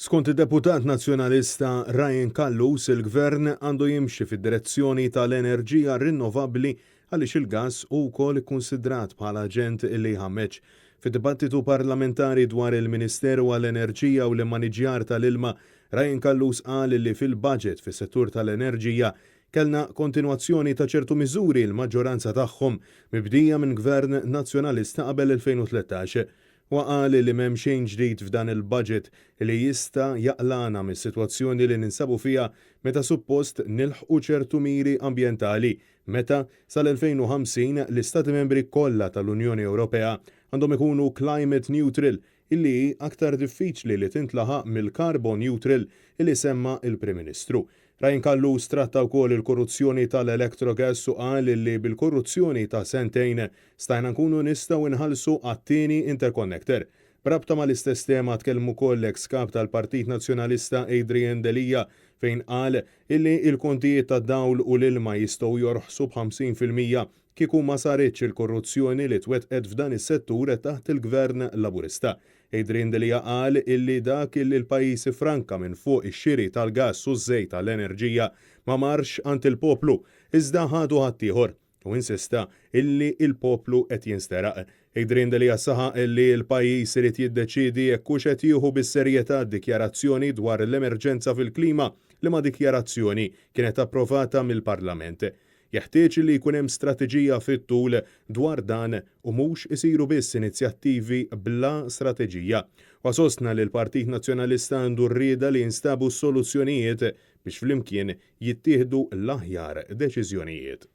Skont id-deputat Nazzjonalista Ryan Callus, il-Gvern għandu jimxi fid-direzzjoni tal-enerġija rinnovabbli għaliex il-gass hu wkoll ikkunsidrat bħala aġent li jħammeġ. Fid-dibattitu parlamentari dwar il-Ministeru għall-Enerġija u l-Immaniġjar tal-Ilma, Ryan Callus qal li fil-budget fis-settur tal-enerġija kellna kontinwazzjoni ta' ċertu miżuri l-maġġoranza tagħhom mibdija minn Gvern Nazzjonalista qabel 2013. Huwa qal li m'hemm xejn ġdid f'dan il-budget li jista' jaqlagħna mis-sitwazzjoni li ninsabu fiha meta suppost nilħqu ċertu miri ambjentali meta sal-2050 l-Istati Membri kollha tal-Unjoni Ewropea għandhom ikunu climate neutral illi hi aktar diffiċli li tintlaħaq mill-carbon neutral illi semma l-Prim Ministru. Ryan Callus tratta wkoll il-korruzzjoni tal-Electrogas u qal illi bil-korruzzjoni ta' sentejn stajna nkunu nistgħu nħallsu għat-tieni interconnector. B'rabta mal-istess tema tkellem ukoll l-eks Kap tal-Partit Nazzjonalista Adrian Delia fejn qal illi l-kontijiet tad-dawl u l-ilma jistgħu jorħsu b'50% kieku ma saritx il-korruzzjoni li twettqet f'dan is-settur taħt il-Gvern Laburista. Adrian Delia qal illi dak illi l-pajjiż iffranka minn fuq ix-xiri tal-gass u ż-żejt għall-enerġija ma marx għand il-poplu iżda ħadu ħaddieħor u insista illi l-poplu qed jinsteraq. Adrian Delia saħaq illi l-pajjiż irid jiddeċiedi jekk hux qed jieħu bis-serjetà d-dikjarazzjoni dwar l-emerġenza fil-klima, liema dikjarazzjoni kienet approvata mill-Parlament. Jeħtieġ li jkun hemm strateġija fit-tul dwar dan u mhux isiru biss inizjattivi bla strateġija. Huwa sostna li l-Partit Nazzjonalista għandu r-rieda li jinstabu s-soluzzjonijiet biex flimkien jittieħdu l-aħjar deċiżjonijiet.